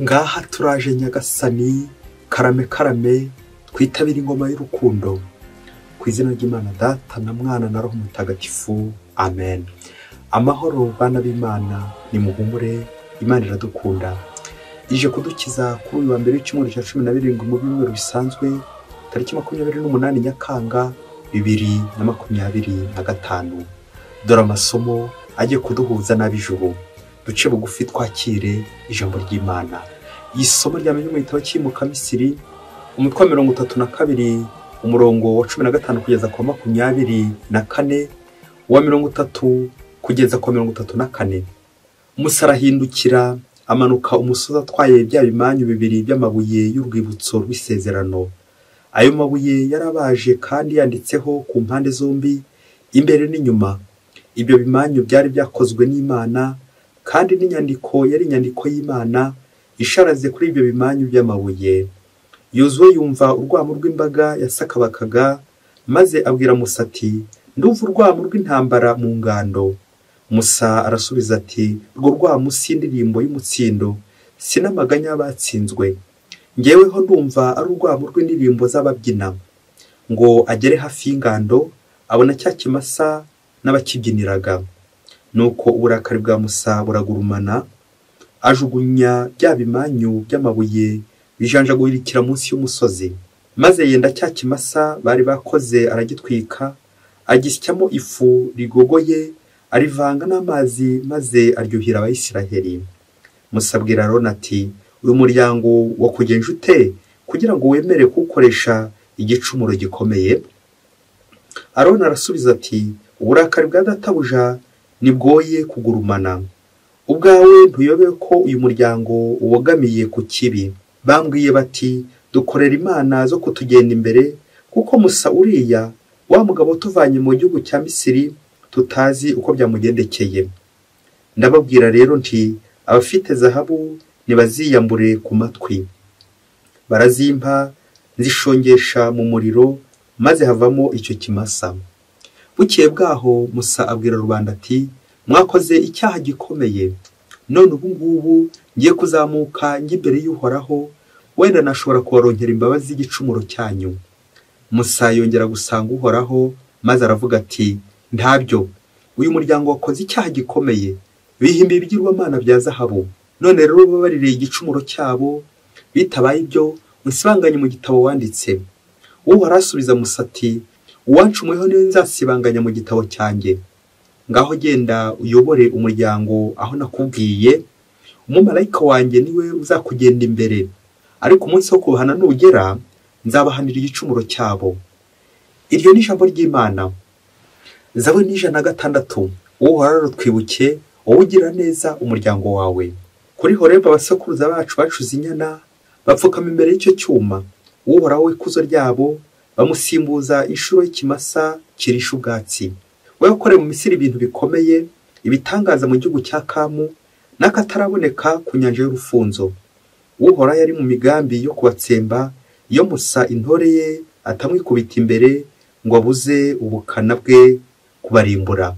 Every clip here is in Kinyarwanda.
Ngaha turaje Nyagasani, karame karame, twitabire ingoma y'urukundo. Ku izina ry'Imana Data na Mwana na Roho Mutagatifu, amen. Amahoro bana b'Imana, nimuhumure, Imana iradukunda. Ije kudukiza kuri uyu wa mbere w'icyumweru cya 17 mu byumweru bisanzwe, tariki 28 Nyakanga 2025. Dore amasomo agiye kuduhuza n'ab'ijuru. Duce bugufi twakire ijambo ry'Imana. Isomo rya mbere mu gitabo cy'Imukamisiri, umutwe wa 32, umurongo wa 15 kugeza ku 24, uwa 30 kugeza ku 34. Musa arahindukira amanuka umusozi atwaye bya bimanyu bibiri by'amabuye y'urwibutso rw'isezerano. Ayo mabuye yarabaje kandi yanditseho ku mpande zombi, imbere n'inyuma. Ibyo bimanyu byari byakozwe n'Imana, kandi n'inyandiko yari inyandiko y'Imana isharaze kuri ibyo bimanyu by'amabuye. Yozuwe yumva urwamo rw'imbaga yasakabakaga, maze abwira Musa ati: "Ndumva urwamo rw'intambara mu ngando." Musa arasubiza ati: "Urwo rwamo si indirimbo y'umutsindo, si n'amaganya y'abatsinzwe. Njyeweho ndumva ari urwamo rw'indirimbo z'ababyina." Ngo agere hafi y'ingando, abona cya kimasa n'abakibyiniraga. Nuko uburakari bwa Musa buragurumana, ajugunya bya bimanyu by'amabuye bijanjagurikira munsi y'umusozi. Maze yenda cya kimasa bari bakoze aragitwika, agisyamo ifu rigogoye, arivanga n'amazi, maze aryohera Abayisiraheli. Musa abwira Aroni ati: "Uyu muryango wakugenje ute kugira ngo wemere kuwukoresha igicumuro gikomeye?" Aroni arasubiza ati: "Uburakari bwa databuja nibwoye kugurumana. Ubwawe ntuyobe ko uyu muryango ubogamiye ku kibi. Bambwiye bati: dukorera imana zo kutugenda imbere, kuko Musa uriya wa mugabo tuvanye mu gihugu cya Misiri tutazi uko byamugendekeye. Ndababwira rero nti: abafite zahabu nibaziyambure ku matwi." Barazimpa, nzishongesha mu muriro, maze havamo icyo kimasa. Bukeye bwaho Musa abwira rubanda ati: "Mwakoze icyaha gikomeye. None ubu ngubu ngiye kuzamuka njya imbere y'Uhoraho, wenda nashobora kubaronkera imbabazi z'igicumuro cyanyu." Musa yongera gusanga Uhoraho, maze aravuga ati: "Ntabyo, uyu muryango wakoze icyaha gikomeye, bihimba ibigirwamana bya zahabu. None rero babarire igicumuro cyabo, bitabaye ibyo unsibanganye mu gitabo wanditse." Uhoraho asubiza Musa ati: "Uwancumuyeho niwe nzasibanganya mu gitabo cyanjye. Ngaho genda uyobore umuryango aho nakubwiye, umumarayika wanjye niwe uzakugenda imbere. Ariko umunsi wo kubahana nugera, nzabahanira igicumuro cyabo." Iryo ni ijambo ry'Imana. Zaburi 106. Uhoraho aratwibuke, wowe ugira neza umuryango wawe. Kuri Horebu abasokuruza bacu bacuze inyana, bapfukama imbere y'icyo cyuma. Uhoraho w'ikuzo ryabo bamusimbuza inshuro y'ikimasa kirisha ubwatsi. We wakoreye mu Misiri ibintu bikomeye, ibitangaza mu gihugu cya Kamu, n'akataraboneka ku nyanja y'urufunzo. Uhoraho yari mu migambi yo kubatsemba, iyo Musa intore ye atamwikubita imbere ngo abuze ubukana bwe kubarimbura.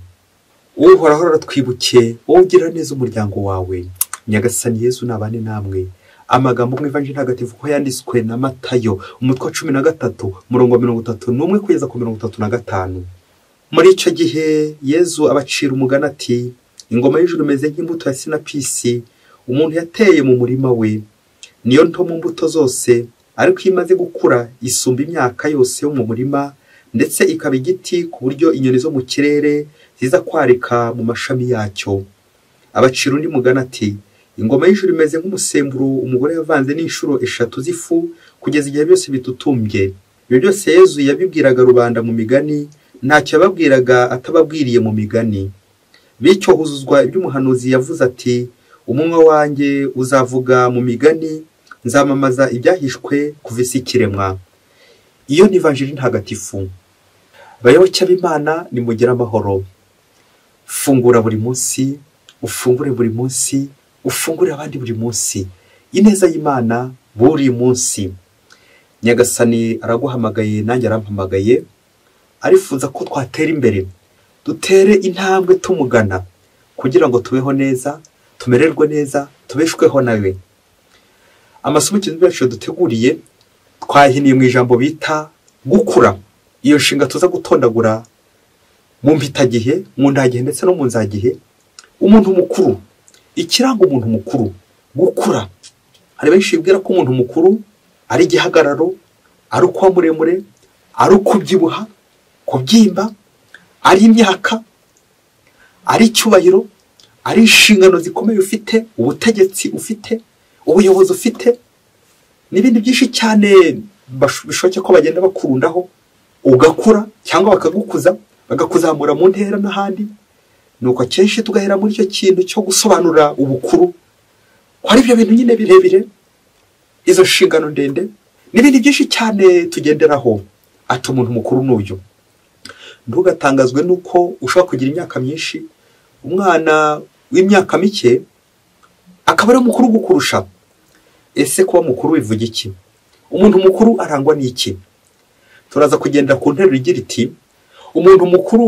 Uhoraho aratwibuke, wowe ugira neza umuryango wawe. Nyagasani Yezu nabane namwe. Amagambo mu Ivanjiri Ntagatifu ko yanditswe na Matayo, umutwe wa 13, umurongo wa 31 kugeza ku 35. Muri icyo gihe Yezu abacira umugani ati: "Ingoma y'ijuru imeze nk'imbuto ya sinapisi umuntu yateye mu murima we. Niyo nto mu mbuto zose, ariko iyo imaze gukura isumba imyaka yose yo mu murima, ndetse ikaba igiti ku buryo inyoni zo mu kirere ziza kwarika mu mashami yacyo." Abacira undi mugani ati: "Ingoma y'ijuru imeze nk'umusemburo umugore yavanze n'inshuro 3 z'ifu kugeza igihe byose bitutumbye." Ibyo byose Yezu yabibwiraga rubanda mu migani, ntacyo yababwiraga atababwiriye mu migani. Bityo huzuzwa iby'umuhanuzi yavuze ati: "Umunwa wanjye uzavuga mu migani, nzamamaza ibyahishwe kuva isi ikiremwa." Iyo ni Ivanjiri Ntagatifu. Bayoboke b'Imana, nimugire amahoro. Fungura buri munsi, ufungure buri munsi, ufungure abandi buri munsi. Ineza y'Imana buri munsi. Nyagasani araguhamagaye, nanjye arampamagaye, arifuza ko twatera imbere, dutere intambwe tumugana, kugira ngo tubeho neza, tumererwe neza, tubeshweho nawe. Amasomo kiliziya yacu duteguriye twahiniye mu ijambo bita gukura. Iyo nshinga tuza gutondagura mu mpitagihe, mu ndagihe ndetse no mu nzagihe. Umuntu mukuru, ikiranga umuntu mukuru, gukura. Hari benshi bibwira ko umuntu mukuru ari igihagararo, ari ukuba muremure, ari ukubyibuha, kubyimba, ari imyaka, ari icyubahiro, ari inshingano zikomeye ufite, ubutegetsi ufite, ubuyobozi ufite, n'ibindi byinshi cyane bishoboke ko bagenda bakurundaho ugakura cyangwa bakagukuza, bagakuzamura mu ntera n'ahandi. Nuko akenshi tugahera muri icyo kintu cyo gusobanura ubukuru, ko ari ibyo bintu nyine birebire, izo nshingano ndende n'ibindi byinshi cyane tugenderaho. Ati umuntu mukuru n'uyu. Ntugatangazwe nuko ushobora kugira imyaka myinshi, umwana w'imyaka mike akaba ari mukuru gukurusha. Ese kuba mukuru bivuga iki? Umuntu mukuru arangwa n'iki? Turaza kugenda ku nteruro igira iti: umuntu mukuru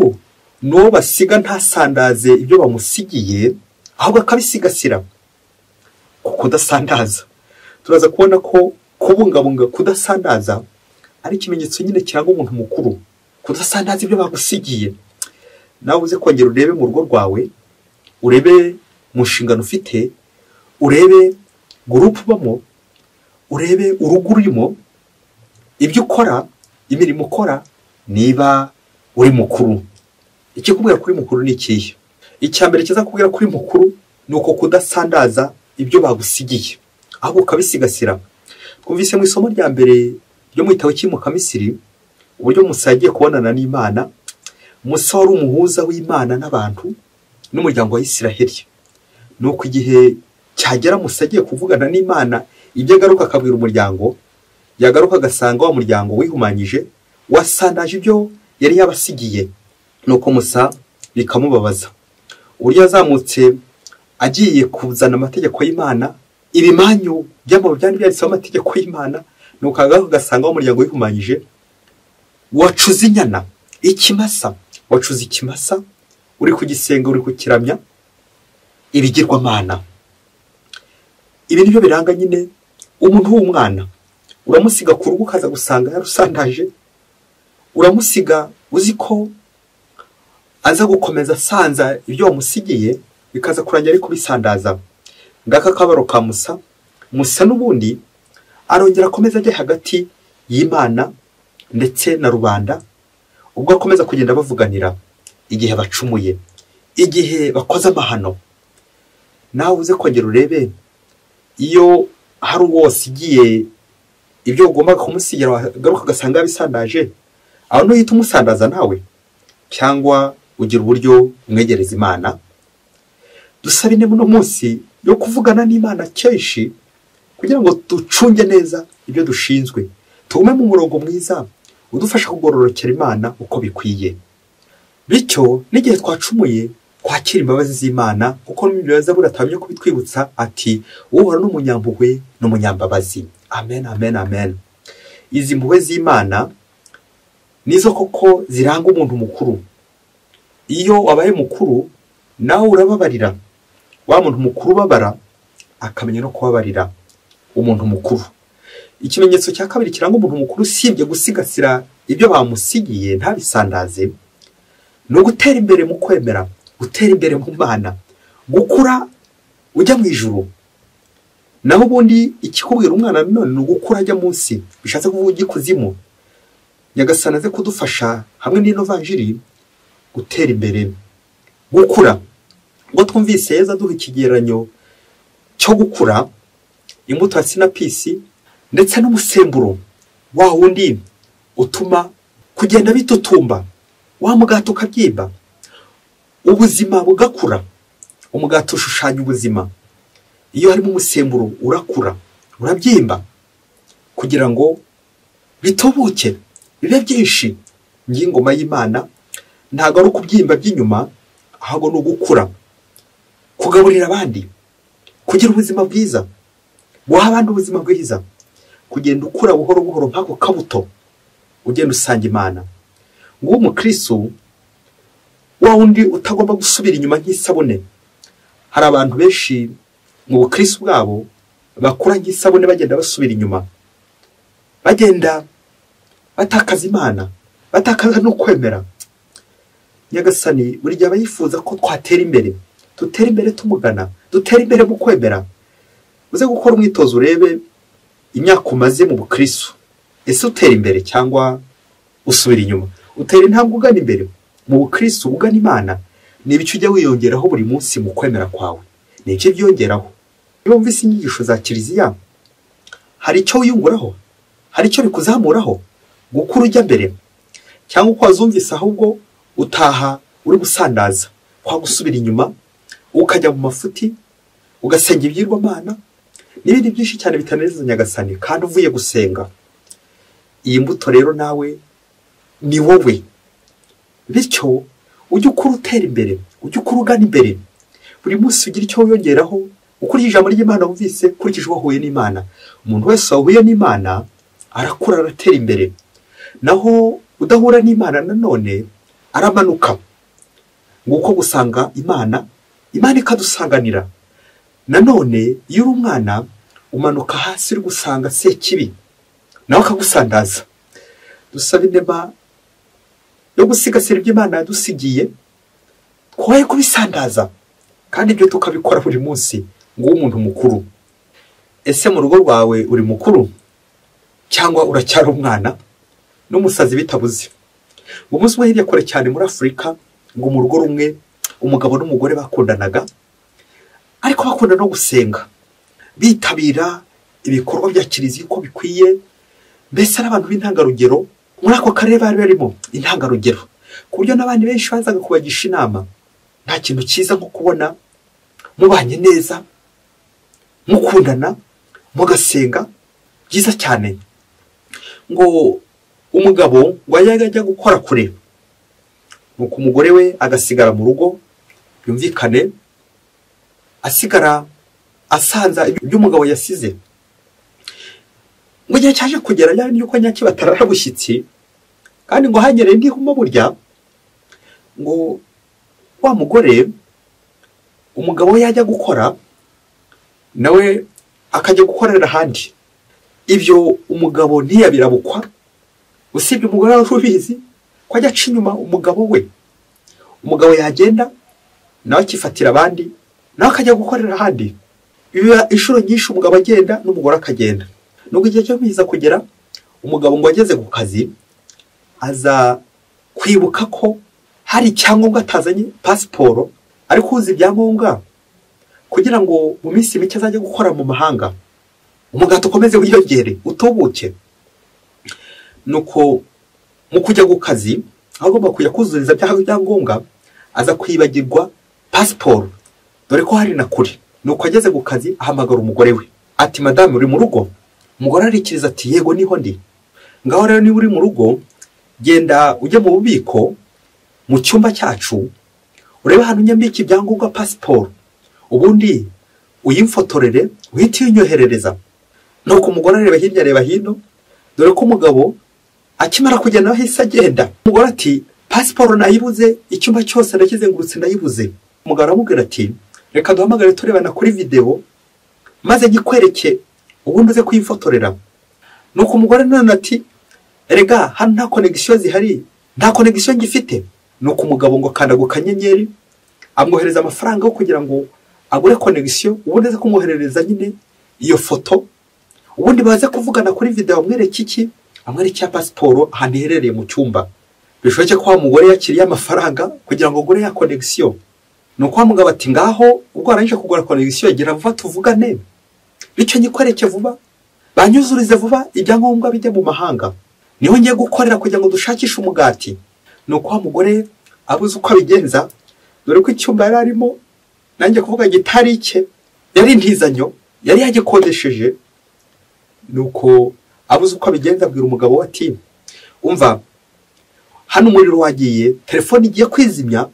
n'uwo basiga ntasandaze ibyo bamusigiye, ahubwo akabisigasira. Kudasandaza, turaza kubona ko kubungabunga kudasandaza ari ikimenyetso nyine kiranga umuntu mukuru, kudasandaza ibyo bagusigiye. Nawe uze kongera urebe mu rugo rwawe, urebe mu nshingano ufite, urebe gurupu ubamo, urebe urugo urimo, ibyo ukora, imirimo ukora, niba uri mukuru. Ikikubwira kuri mukuru ni ikihe? Icya mbere kizakubwira kuri mukuru ni uko kudasandaza ibyo bagusigiye, ahubwo ukabisigasira. Twumvise mu isomo rya mbere ryo mu gitabo cy'Imukamisiri uburyo Musa yagiye kubonana n'Imana. Musa wari umuhuza w'Imana n'abantu n'umuryango wa Isiraheli. Nuko igihe cyagera Musa agiye kuvugana n'Imana, ibyo agaruka akabwira umuryango, yagaruka agasanga wa muryango wihumanyije, wasandaje ibyo yari yabasigiye. Nuko Musa bikamubabaza. Uburyo yazamutse agiye kuzana amategeko y'Imana, ibimanyu by'amabuye byari byanditseho amategeko y'Imana, nuko agaruka agasanga wa muryango wihumanyije, wacuze inyana, ikimasa, wacuze ikimasa, uri kugisenga, uri kukiramya ibigirwamana. Ibi nibyo biranga nyine umuntu w'umwana. Uramusiga ku rugo ukaza gusanga yarusandaje, uramusiga uzi ko aza gukomeza asanza ibyo wamusigiye, bikaza kurangira ari kubisandaza. Ngaka kabaro ka Musa. Musa n'ubundi arongera akomeza ajya hagati y'Imana ndetse na rubanda, ubwo akomeza kugenda bavuganira igihe bacumuye, igihe bakoze amahano. Nawe uze kongera urebe iyo hari uwo wasigiye ibyo ugomba kumusigira, wagaruka ugasanga yabisandaje, aho ntuhita umusandaza nawe, cyangwa ugira uburyo umwegereza Imana. Dusabe intebe uno munsi yo kuvugana n'Imana kenshi, kugira ngo ducunge neza ibyo dushinzwe, tugume mu murongo mwiza udufasha kugororokera Imana uko bikwiye. Bityo n'igihe twacumuye kwakira imbabazi z'Imana, kuko n'Imana atamye kubitwibutsa ati: Uhoraho ni umunyampuhwe n'umunyambabazi. Amen, amen, amen. Izi mpuhwe z'Imana nizo koko ziranga umuntu mukuru. Iyo wabaye mukuru nawe urababarira. Wa muntu mukuru ubabara akamenya no kubabarira umuntu mukuru. Ikimenyetso cya kabiri kiranga umuntu mukuru, usibye gusigasira ibyo bamusigiye ntabisandaze, ni ugutera imbere mu kwemera, gutera imbere mu Mana, gukura ujya mu ijuru. Naho ubundi ikikubwira umwana none ni ugukura ajya munsi, bishatse kuvuga ujya ikuzimu. Nyagasani aze kudufasha hamwe n'ino vanjiri gutera imbere, gukura. Ngo twumvise Yezu aduha ikigereranyo cyo gukura, imbuto ya sinapisi ndetse n'umusemburo wa wundi utuma kugenda bitutumba, wa mugati ukabyimba, ubuzima bugakura. Umugati ushushanya ubuzima. Iyo harimo umusemburo urakura, urabyimba, kugira ngo bitubuke bibe byinshi. Ngingoma y'Imana ntabwo ari ukubyimba by'inyuma, ahubwo ni ugukura, kugaburira abandi, kugira ubuzima bwiza, guha abandi ubuzima bwiza, kugenda ukura buhoro buhoro nk'ako kabuto, ugenda usanga Imana. Nguwo umukristo wa wundi utagomba gusubira inyuma nk'isabune. Hari abantu benshi mu bukristo bwabo bakura nk'isabune bagenda basubira inyuma, bagenda batakaza Imana, batakaza no kwemera. Nyagasani buri gihe aba yifuza ko twatera imbere, dutera imbere tumugana, dutera imbere mu kwemera. Uze gukora umwitozo urebe imyaka umaze mu bukristo, ese utera imbere cyangwa usubira inyuma? Utera intambwe ugana imbere mu bukristo, ugana Imana? Ni ibice ujya wiyongeraho buri munsi mu kwemera kwawe, ni ibice byiyongeraho. Iyo wumvise inyigisho za kiliziya hari icyo wiyunguraho, hari icyo bikuzamuraho gukura ujya mbere, cyangwa uko wazumvise ahubwo utaha uri gusandaza, kwa gusubira inyuma, ukajya mu mafuti, ugasenga ibyirwamana n'ibindi byinshi cyane bitanezeza Nyagasani kandi uvuye gusenga. Iyi mbuto rero nawe ni wowe, bityo ujye ukura utera imbere, ujye ukura ugana imbere, buri munsi ugira icyo wiyongeraho ukurikije ijambo ry'Imana wumvise, ukurikije uko wahuye n'Imana. Umuntu wese wahuye n'Imana arakura, aratera imbere. Naho udahura n'Imana nanone aramanuka. Nguko gusanga Imana, Imana ikadusanganira. Nanone iyo uri umwana umanuka hasi uri gusanga sekibi, nawe akagusandaza. Dusaba inema yo gusigasira ibyo Imana yadusigiye, twoye kubisandaza, kandi ibyo tukabikora buri munsi. Ngo umuntu mukuru, ese mu rugo rwawe uri mukuru cyangwa uracyari umwana n'umusazi bitabuze? Ngo umunsi umwe hirya kure cyane muri Afurika, ngo mu rugo rumwe umugabo n'umugore bakundanaga, ariko bakunda no gusenga, bitabira ibikorwa bya kiliziya uko bikwiye, mbese ari abantu b'intangarugero muri ako karere bari barimo intangarugero, ku buryo n'abandi benshi bazaga kubagisha inama. Nta kintu cyiza nko kubona mubanye neza, mukundana, mugasenga, byiza cyane. Ngo umugabo ngo ajya gukora kure, nuko umugore we agasigara mu rugo, yumvikane asigara asanza ibyo umugabo yasize. Ngo igihe cyaje kugera yari yuko nyaki batarara bushyitsi, kandi ngo hanyereye ndihuma burya, ngo wa mugore umugabo we yajya gukora nawe akajya gukorera ahandi. Ibyo umugabo ntiyabirabukwa, usibye umugore wari ubizi ko ajya aca inyuma umugabo we. Umugabo yagenda nawe akifatira abandi, nawe akajya gukorera ahandi. Biba inshuro nyinshi umugabo agenda n'umugore akagenda. Nubwo igihe cyo biza kugera, umugabo ngo ageze ku kazi aza kwibuka ko hari icyangombwa atazanye, pasiporo, ariko uzi ibyangombwa kugira ngo mu minsi mike azajye gukora mu mahanga, umugati ukomeze wiyongere utubuke. Nuko mu kujya ku kazi agomba kujya kuzuriza ibyangombwa, aza kwibagirwa pasiporo, dore ko hari na kure. Nuko ageze ku kazi ahamagara umugore we ati madamu uri mu rugo? Umugore arikiriza ati yego niho ndi. Ngaho rero niba uri mu rugo genda ujye mu bubiko mu cyumba cyacu urebe ahantu nyambika ibyangombwa pasiporo, ubundi uyimfotorere uhite uyinyoherereza. Nuko umugore areba hirya areba hino, dore ko umugabo akimara kugenda ahise agenda. Umugore ati pasiporo nayibuze, icyumba cyose ndakizengurutse ndayibuze. Umugabo aramubwira ati reka duhamagare turebana kuri video maze nyikwereke ubundi uze kuyifotorera. Nuko umugore none ati erega hano nta connection zihari, nta connection ngifite. Nuko umugabo ngo akanda ku kanyenyeri amwohereza amafaranga yo kugira ngo agure connection, ubundi aze kumwoherereza nyine iyo foto, ubundi baze kuvugana kuri video amwereke iki, amwereke ya pasiporo ahantu iherereye mu cyumba. Bishoboke ko wa mugore yakiriye amafaranga kugira ngo agure ya connection. Nuko wa mugabo ati ngaho ubwo arangije kugura connection gira vuba tuvugane, bityo nyikwereke vuba, banyuzurize vuba ibyangombwa bijye mu mahanga, niho ngiye gukorera kugira ngo dushakishe umugati. Nuko wa mugore abuze uko abigenza, dore ko icyumba yari arimo nanjye kuvuga gitari cye, yari intizanyo yari yagikodesheje. Nuko abuze uko abigenza abwira umugabo we ati umva hano umuriro wagiye, telefone igiye kwizimya,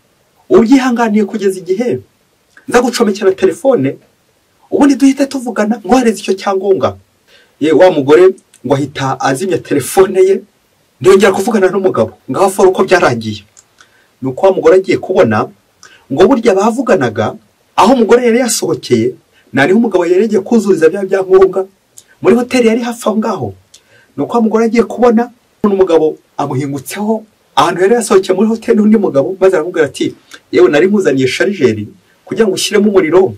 ubyihanganiye kugeza igihe nza gucomekera telefone, ubundi duhita tuvugana nkohereza icyo cyangombwa. Ye wa mugore ngo ahita azimya telefone ye, ntiyongera kuvugana n'umugabo. Ngaho fora uko byarangiye. Nuko wa mugore agiye kubona ngo burya bavuganaga aho umugore yari yasohokeye Nariho umugabo yaregeye kuzuriza bya byangombwa muri hoteli yari hafi aho ngaho. Nuko umugore agiye kubona n'umugabo amuhingutseho ahantu yari yasohokeye muri hoteli n'undi mugabo, maze aramubwira ati yewe nari nkuzaniye sharijeri kugira ngo ushyiremo umuriro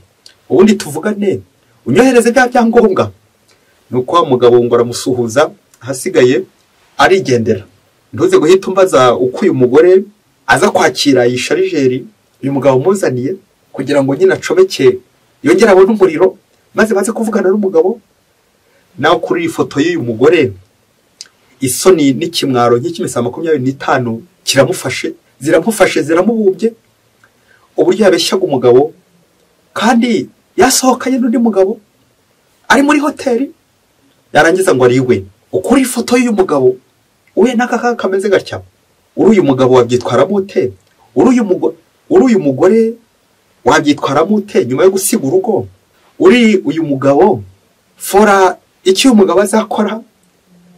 ubundi tuvugane unyohereze bya byangombwa. Nuko wa mugabo ngo aramusuhuza, ahasigaye arigendera. Ntuze guhita umbaza uko uyu mugore aza kwakira iyi sharijeri uyu mugabo amuzaniye kugira ngo nyine acomeke yongere abone umuriro maze baze kuvugana n'umugabo. Nawe kuri iyi foto y'uyu mugore isoni n'ikimwaro nk'ikimesa 25 kiramufashe, ziramufashe, ziramububye uburyo yabeshyaga umugabo kandi yasohokanye n'undi mugabo ari muri hoteli, yarangiza ngo ari iwe. Ukuri ifoto y'uyu mugabo uye n'aka kameze gatya, uri uyu mugabo wabyitwaramo ute? Uri uyu mugore wabyitwaramo ute nyuma yo gusiga urugo? Uri uyu mugabo fora icyo uyu mugabo azakora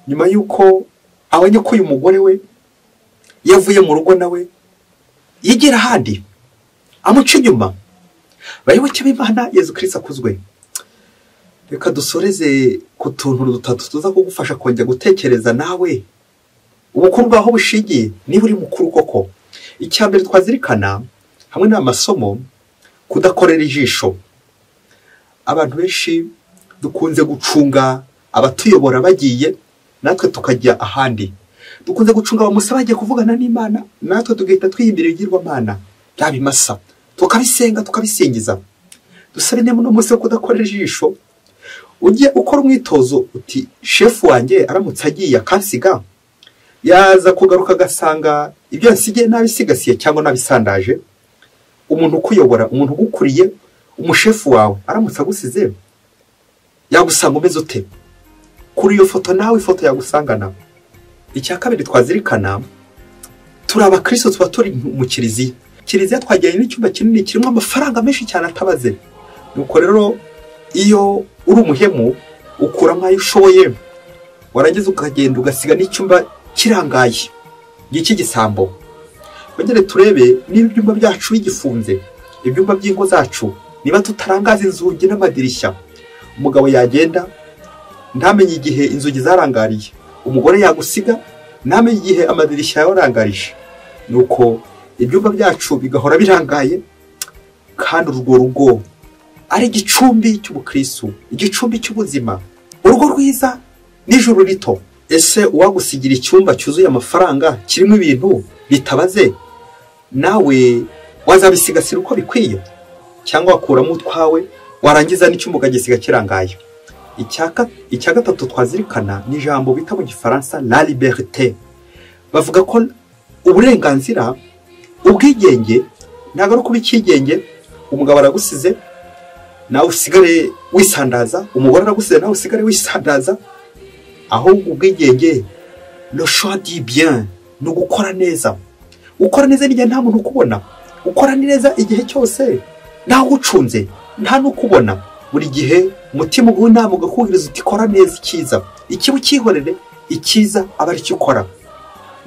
nyuma yuko abonye ko uyu mugore we yavuye mu rugo nawe yigira ahandi amuca inyuma. Bayoboke b'Imana, Yezu Kristo akuzwe. Reka dusoreze ku tuntu dutatu tuza kugufasha kongera gutekereza nawe ubukuru bwaho bushingiye niba uri mukuru koko. Icya mbere twazirikana hamwe n'amasomo, kudakorera ijisho. Abantu benshi dukunze gucunga abatuyobora bagiye natwe tukajya ahandi. Dukunze gucunga abamusa bagiye kuvugana n'Imana natwe tugahita twiyimbira ibigirwamana bya bimasa, tukabisenga tukabisingiza. Dusabe nemo no munsi wo kudakorera ijisho. Ujye ukora umwitozo uti shefu wanjye aramutse agiye akansiga, yaza kugaruka agasanga ibyo yansigiye nabisigasiye cyangwa nabisandaje. Umuntu ukuyobora, umuntu ugukuriye, umushefu wawe aramutse agusize yagusanga umeze ute? Kuri iyo foto nawe ifoto yagusangana. Icya kabiri twazirikana, turi abakristo tuba turi mu kiliziya. Kiliziya twajyanye n'icyumba kinini kirimo amafaranga menshi cyane atabaze. Nuko rero iyo uri umuhemu ukuramo ayo ushoboye, warangiza ukagenda ugasiga n'icyumba kirangaye ngiki gisambo. Wongere turebe niba ibyumba byacu bigifunze, ibyumba by'ingo zacu, niba tutarangaza inzugi n'amadirishya. Umugabo yagenda ntamenye igihe inzugi zarangariye, umugore yagusiga ntamenye igihe amadirishya yarangarije. Nuko ibyumba byacu bigahora birangaye, kandi urwo rugo ari igicumbi cy'ubukristo, igicumbi cy'ubuzima, urugo rwiza n'ijuru rito. Ese uwagusigira icyumba cyuzuye amafaranga kirimo ibintu bitabaze, nawe wazabisigasira uko bikwiye cyangwa wakuramo utwawe warangiza n'icyumba ukagisiga kirangaye? Icya gatatu twazirikana ni ijambo bita mu Gifaransa la liberté. Bavuga ko uburenganzira, ubwigenge ntabwo ari ukuba icyigenge. Umugabo aragusize nawe usigare wisandaza, umugore aragusize nawe usigare wisandaza. Ahubwo ubwigenge, le choix du bien, ni ugukora neza. Ukora neza n'igihe nta muntu ukubona, ukora neza igihe cyose ntawe ucunze, nta n'ukubona. Buri gihe umutima uguha inama ugakubwiriza uti kora neza icyiza, ikibi ukihorere, icyiza aba ari cyo ukora.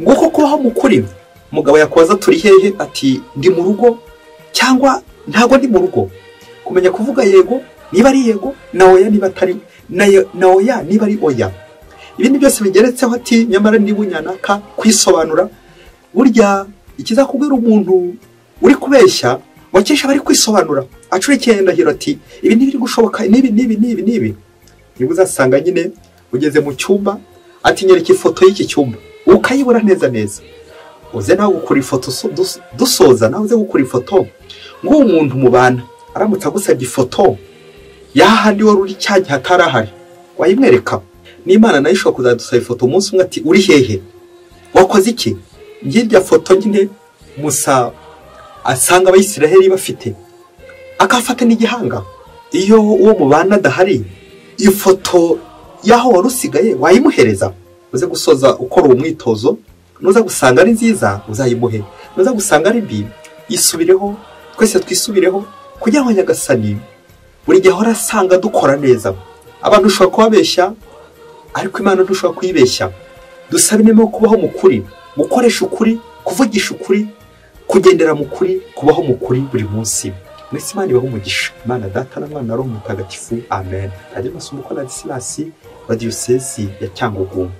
Nguko kubaho mukuri. Umugabo yakubaza turi hehe, ati ndi mu rugo cyangwa ntago ndi mu rugo. Kumenya kuvuga yego niba ari yego, na oya niba atari, na oya niba ari oya. Ibindi byose bigeretseho ati nyamara niba unyanaka kwisobanura. Burya ikizakubwira umuntu uri kubeshya wakesha bari kwisobanura acurekeye ndahiro ati ibi ntibiri gushoboka, nibi nibi nibi nibi. Niba uzasanga nyine ugeze mu cyumba ati nyereka ifoto y'iki cyumba, ukayibura neza neza. Uze nawe gukora ifoto, dusoza nawe uze gukora ifoto ngo umuntu mubana aramutse agusabye ifoto yahandi wari uri cyagihe atarahari, wayimwereka? N'Imana nayo ishobora kuzadusaba ifoto umunsi umwe ati uri hehe, wakoze iki? Ngirya foto nyine Musa asanga abayisiraheli bafite, akafata n'igihanga. Iyo uwo mubana adahari, ifoto y'aho wari usigaye wayimuhereza? Uze gusoza ukora uwo mwitozo, nuza gusanga ari nziza uzayimuhe, nuza gusanga ari mbi yisubireho, twese twisubireho, kugira ngo Nyagasani buri gihe ahora asanga dukora neza. Abantu ushobora kubabeshya ariko Imana ntushobora kuyibeshya. Dusabe inema yo kubaho mu kuri, gukoresha ukuri, kuvugisha ukuri, kugendera mu kuri, kubaho mu kuri buri munsi. Mwese Imana ibahe umugisha. Imana Data na Mwana na Roho Mutagatifu. Amen. Padiri Masumbuko Ladislas wa Diyosezi ya Cyangugu.